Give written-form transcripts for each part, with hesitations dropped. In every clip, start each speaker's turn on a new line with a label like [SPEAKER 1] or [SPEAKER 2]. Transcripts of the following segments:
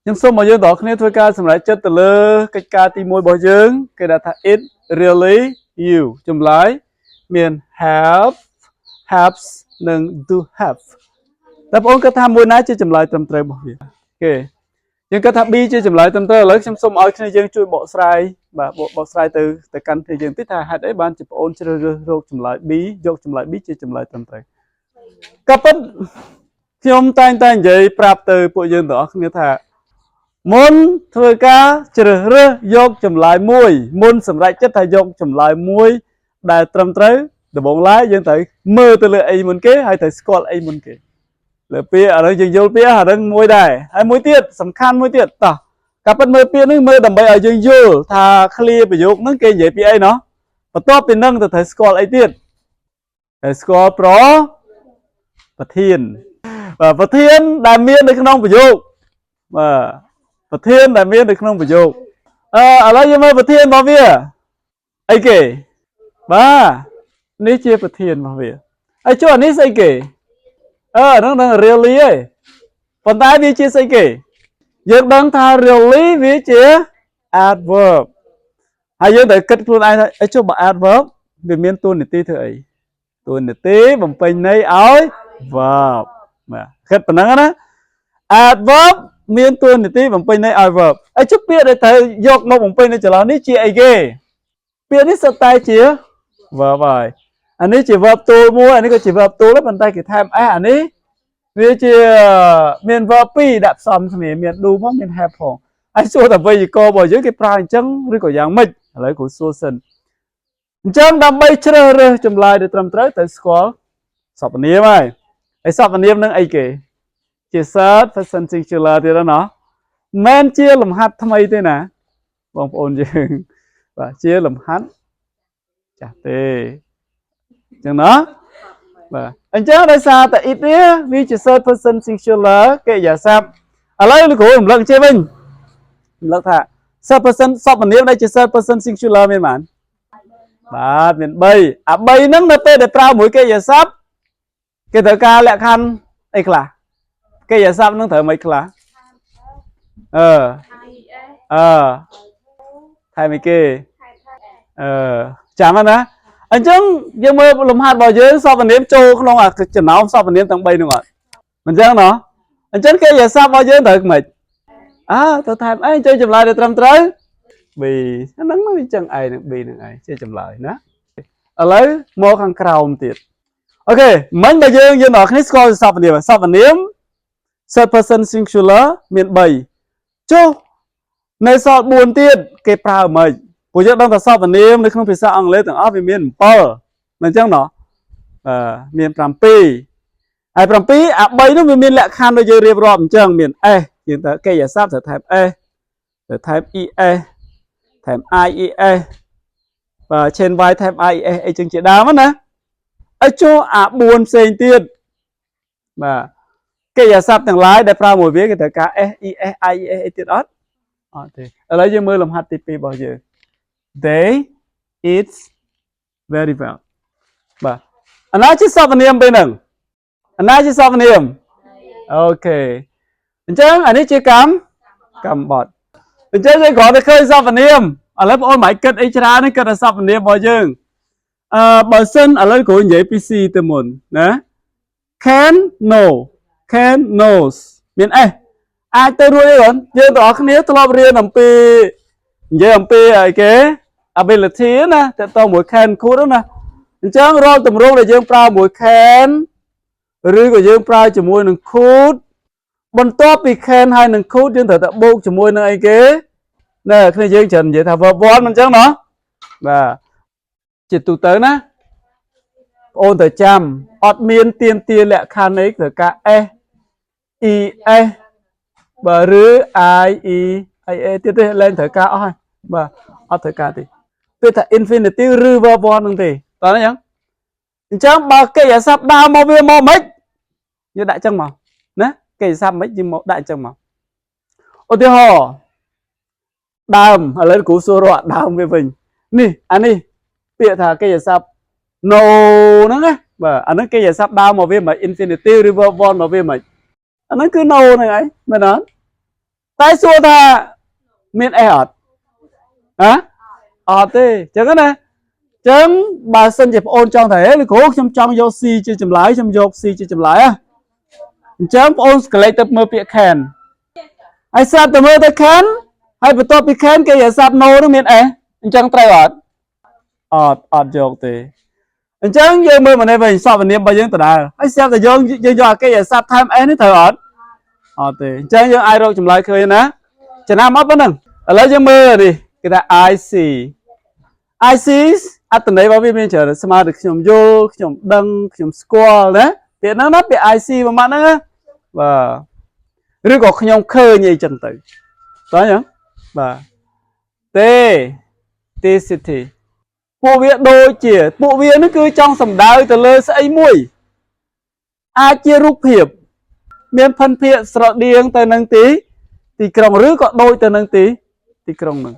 [SPEAKER 1] ខ្ញុំសូមឲ្យយើងទាំងអស់គ្នាធ្វើការសម្រេចចិត្តទៅលើកិច្ចការទី1របស់យើងគេដាក់ថា it really you ចម្លើយមាន have, haves និង do have តែបងប្អូនគិតថាមួយណាជាចម្លើយត្រឹមត្រូវរបស់វាគេយើងគិតថា B ជាចម្លើយត្រឹមត្រូវឥឡូវខ្ញុំសូមឲ្យគ្នាយើងជួយបកស្រាយបាទបកបកស្រាយទៅទៅកាន់គ្នាយើងតិចថាហេតុអីបានជាបងប្អូនជ្រើសរើសរកចម្លើយ B យកចម្លើយ B ជាចម្លើយត្រឹមត្រូវក៏ពិតខ្ញុំតែងតែនិយាយប្រាប់ទៅពួកយើងទាំងអស់គ្នាថា មុនធ្វើការជ្រើសរើសយកចម្លើយមួយមុនសម្រេចចិត្តថាយកចម្លើយមួយដែលត្រឹមត្រូវដំបូងឡើយយើងត្រូវមើលទៅលើអីមុនគេហើយត្រូវស្គាល់អីមុនគេលើពាក្យឥឡូវយើងយល់ពាក្យអានឹងមួយដែរហើយមួយទៀតសំខាន់មួយទៀតតោះការពិតមើលពាក្យនេះមើលដើម្បីឲ្យយើងយល់ថា clear ប្រយោគហ្នឹងគេនិយាយពីអីណោះបន្ទាប់ពីហ្នឹងទៅត្រូវស្គាល់អីទៀតត្រូវស្គាល់ប្រធានបាទប្រធានដែលមាននៅក្នុងប្រយោគបាទប្រធានដែលមាននៅក្នុងប្រយោគអឺឥឡូវយើងមើលប្រធានរបស់វាអីគេបាទនេះជាប្រធានរបស់វាហើយចុះអានេះស្អីគេអឺហ្នឹងនឹង really ឯងប៉ុន្តែវាជាស្អីគេយើងដឹងថា really វាជា adverb ហើយយើងត្រូវគិតខ្លួនឯងថាអីចុះបើ adverb វាមានតួនាទីធ្វើអីតួនាទីបំពេញន័យឲ្យ verb បាទគិតប៉ុណ្ណឹងណា adverb មានតួនាទីបំពេញន័យឲ្យ verb ហើយចុះពាក្យដែលត្រូវយកមកបំពេញនៅចន្លោះនេះជាអីគេពាក្យនេះសុទ្ធតែជា verb ហើយអានេះជា verb ទូលមួយអានេះក៏ជា verb ទូលដែរប៉ុន្តែគេថែម s អានេះវាជាមាន verb ពីរដាក់ផ្សំគ្នាមាន do ផងមាន have ផងហើយសួរតែវេយ្យាករណ៍របស់យើងគេប្រើអញ្ចឹងឬក៏យ៉ាងម៉េចឥឡូវគ្រូសួរសិនអញ្ចឹងដើម្បីជ្រើសរើសចម្លើយដែលត្រឹមត្រូវត្រូវស្គាល់សព្វនាមហើយហើយសព្វនាមនឹងអីគេជា third person singular ទៀតណាមិនជាលំហាត់ថ្មីទេណាបងប្អូនយើងបាទជាលំហាត់ចាស់ទេអញ្ចឹងណាបាទអញ្ចឹងដោយសារតែ it នេះវាជា third person singular កិរិយាសព្ទឥឡូវលោកគ្រូរំលឹកចេះវិញរំលឹកថា third person សព្វនាមដែលជា third person singular មានប៉ុន្មានបាទមាន3អា3ហ្នឹងនៅពេលដែលប្រើមួយកិរិយាសព្ទគេត្រូវការលក្ខខណ្ឌអីខ្លះកិរិយាសព្ទហ្នឹងត្រូវមិនខ្លះអឺអឺថែមអីគេអឺចាំណាអញ្ចឹងយើងមើលលំហាត់របស់យើងសព្វនាមចូលក្នុងអាចំណោមសព្វនាមទាំង3ហ្នឹងអត់មិនអញ្ចឹងណោះអញ្ចឹងកិរិយាសព្ទរបស់យើងត្រូវមិនអើទៅថែមអីជួយចម្លើយដែលត្រឹមត្រូវ B ហ្នឹងមកអញ្ចឹងឯងនឹង B នឹងឯងជាចម្លើយណាឥឡូវមកខាងក្រោមទៀត OK មិញបើយើងយើងដល់គ្នាស្គាល់សព្វនាមសព្វនាម third person singular មាន3ចុះនៅសល់4ទៀតគេប្រើមិនព្រោះយើងដឹងថាសព្វនាមនៅក្នុងភាសាអង់គ្លេសទាំងអស់វាមាន7មិនអញ្ចឹងណោះអឺមាន7ហើយ7អា3នោះវាមានលក្ខខណ្ឌដូចយើងរៀបរាប់អញ្ចឹងមាន s យើងទៅកិរិយាសព្ទត្រូវថែម s ត្រូវថែម es ថែម ies បាទ chain y ថែម ies អីចឹងជាដើមណាឲ្យចូលអា4ផ្សេងទៀតបាទកិរិយាសព្ទទាំងឡាយដែលប្រើមួយវាគេត្រូវការ s es ies អីទៀតអត់អត់ទេឥឡូវយើងមើលលំហាត់ទី2របស់យើង They eat very well បាទអាណាជាសព្វនាមពេលហ្នឹងអាណាជាសព្វនាម OK អញ្ចឹងអានេះជាកម្មកម្មបត្តិអញ្ចឹងយើងគ្រាន់តែឃើញសព្វនាមឥឡូវបងអូនមិនគិតអីច្រើនទេគិតតែសព្វនាមរបស់យើងអឺបើសិនឥឡូវគ្រូនិយាយពី C ទៅមុនណា can know, can knows មាន S អាចទៅរួចទេបងយើងទាំងអស់គ្នាធ្លាប់រៀនអំពីនិយាយអំពីអីគេ ability ណាតើតមួយ can could ណាអញ្ចឹងរាល់ទម្រង់ដែលយើងប្រើមួយ can ឬក៏យើងប្រើជាមួយនឹង could បន្ទាប់ពី can ហើយនឹង could យើងត្រូវតែបូកជាមួយនឹងអីគេណែគ្នាយើងច្រើននិយាយថា verb 1មិនអញ្ចឹងណោះបាទជាទូទៅណាបងអូនត្រូវចាំអត់មានទៀមទាលក្ខខណ្ឌអីត្រូវការ s e s បើឬ i e i a ទៀតទេលែងត្រូវការអស់ហើយបាទអត់ត្រូវការទេពេលថា infinitive ឬ verb 1ហ្នឹងទេតោះណាអញ្ចឹងអញ្ចឹងបើកិរិយាសព្ទដើមមកវាមកមិនយើងដាក់អញ្ចឹងមកណាកិរិយាសព្ទមិនយើងមកដាក់អញ្ចឹងមកឧទាហរណ៍ដើមឥឡូវគ្រូសួររកដើមវាវិញនេះអានេះពាក្យថាកិរិយាសព្ទ know ហ្នឹងណាបាទអាហ្នឹងកិរិយាសព្ទដើមមកវាមិន infinitive ឬ verb 1មកវាមិនអាហ្នឹងគឺ know ហ្នឹងឯងមែនអត់ តែសួរថាមានអីអត់ហ៎អត់ទេអញ្ចឹងណាចឹងបើសិនជាបងអូនចង់ថាហេលោកគ្រូខ្ញុំចង់យក C ជាចម្លើយខ្ញុំយក C ជាចម្លើយហ៎អញ្ចឹងបងអូនកលេចទៅមើលពាក្យ can ហើយស្រាប់តែមើលទៅ can ហើយបន្ទាប់ពី can គេនិយាយសាប់ no នោះមាន s អញ្ចឹងត្រូវអត់អត់អត់យកទេអញ្ចឹងយើងមើលមកនេះវិញសព្វនាមរបស់យើងដដែលហើយស្រាប់តែយើងយើងយកអាគេឲ្យសាប់ថែម s នេះត្រូវអត់អត់ទេអញ្ចឹងយើងអាចរកចម្លើយឃើញណាចំណាំអត់ប៉ុណ្ណឹងឥឡូវយើងមើលនេះគេថា I see I see អត្ថន័យរបស់វាមានច្រើនស្មើនឹងខ្ញុំយល់ខ្ញុំដឹងខ្ញុំស្គាល់ណាពាក្យហ្នឹងណាពាក្យ I see មួយម៉ាត់ហ្នឹងណាបាទឬក៏ខ្ញុំឃើញអីចឹងទៅតើអញ្ចឹងបាទទេ this city ពួកវាដូចជាពួកវានេះគឺចង់សំដៅទៅលើស្អីមួយអាចជារូបភាពមានភិនភាគស្រដៀងទៅនឹងទីទីក្រុងឬក៏ដូចទៅនឹងទីទីក្រុងហ្នឹង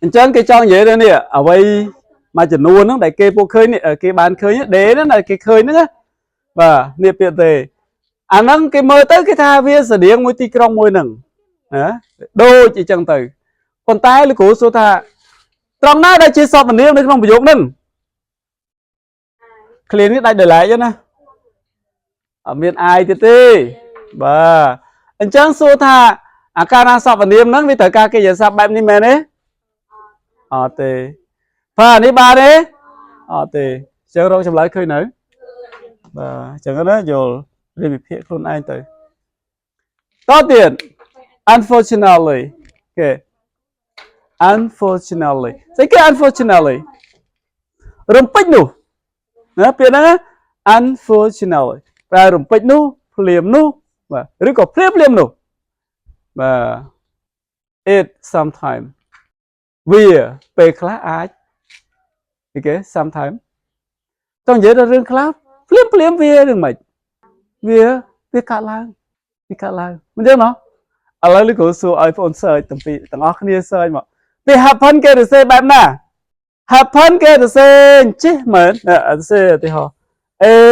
[SPEAKER 1] អញ្ចឹងគេចង់និយាយទៅនេះអ្វីមួយចំនួនហ្នឹងដែលគេពួកឃើញនេះគេបានឃើញ they ហ្នឹងដែលគេឃើញហ្នឹងណាបាទនេះពាក្យ they អាហ្នឹងគេមើលទៅគេថាវាស្រដៀងមួយទីក្រុងមួយហ្នឹងណាដូចអញ្ចឹងទៅប៉ុន្តែលោកគ្រូសួរថាត្រង់ណាដែលជាសព្វនាមនៅក្នុងប្រយោគហ្នឹង ឃ្លានេះដាច់ដោយឡែកណាអត់មាន I ទៀតទេបាទអញ្ចឹងសួរថាអាការណាសព្វនាមហ្នឹងវាត្រូវការកិរិយាសព្ទបែបនេះមែនទេអត់ទេបាទនេះបានទេអត់ទេអញ្ចឹងរកចម្លើយឃើញនៅបាទអញ្ចឹងណាយល់រៀបវិភាគខ្លួនឯងទៅតទៀត Unfortunately គេ unfortunately ស្អីគេ unfortunately រំពេចនោះណាពាក្យហ្នឹងណា unfortunately ប្រែរំពេចនោះភ្លាមនោះបាទឬក៏ភ្លាមភ្លាមនោះបាទ it sometime វាពេលខ្លះអាចអីគេ sometime ចង់និយាយដល់រឿងខ្លះភ្លាមភ្លាមវារឿងម៉េចវាវាកាត់ឡើងវាកាត់ឡើងមិនចឹងណោះឥឡូវលោកគ្រូសួរឲ្យបង search ទាំងពីរទាំងអស់គ្នា search មកពេល happen គេសរសេរបែបណា happen គេសរសេរអញ្ចេះមែនសរសេរឧទាហរណ៍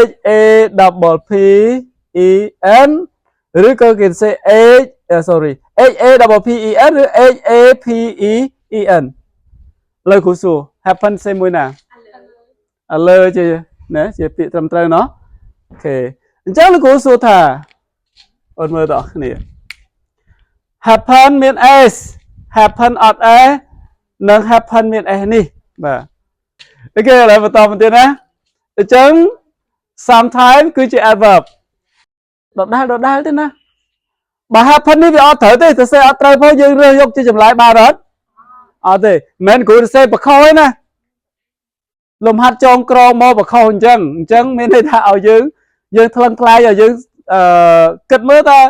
[SPEAKER 1] H A double P E N ឬក៏គេសរសេរ H sorry H A double P E N ឬ H A P E E N លើគ្រូសួរ happen សេមួយណាឥឡូវជាណាជាពាក្យត្រឹមត្រូវណោះOK អញ្ចឹងលោកគ្រូសួរថាអូនមើលដល់គ្នា happen មាន s happen អត់ s និង happen មាន s នេះបាទ OK ឥឡូវបន្តមកទៀតណាអញ្ចឹង sometime គឺជា adverb ដដែលដដែលទេណាបើ happen នេះវាអត់ត្រូវទេសរសេរអត់ត្រូវផងយើងរើសយកជាចម្លើយបានអត់អត់ទេមិនមែនគ្រូសរសេរបខុសទេណាលំហាត់ចងក្រងមកបខុសអញ្ចឹងអញ្ចឹងមានន័យថាឲ្យយើងយើងថ្លឹងថ្លែងឲ្យយើងអឺគិតមើលថា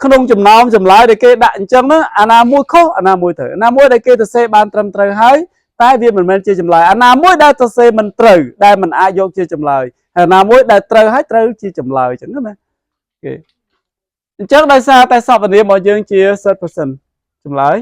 [SPEAKER 1] ក្នុងចំណោមចម្លើយដែលគេដាក់អញ្ចឹងហ្នឹងអាណាមួយខុសអាណាមួយត្រូវអាណាមួយដែលគេសរសេរបានត្រឹមត្រូវហើយតែវាមិនមែនជាចម្លើយអាណាមួយដែលសរសេរមិនត្រូវដែលមិនអាចយកជាចម្លើយហើយអាណាមួយដែលត្រូវហើយត្រូវជាចម្លើយអញ្ចឹងណាគេអញ្ចឹងដោយសារតែសព្វនាមរបស់យើងជា third person ចម្លើយ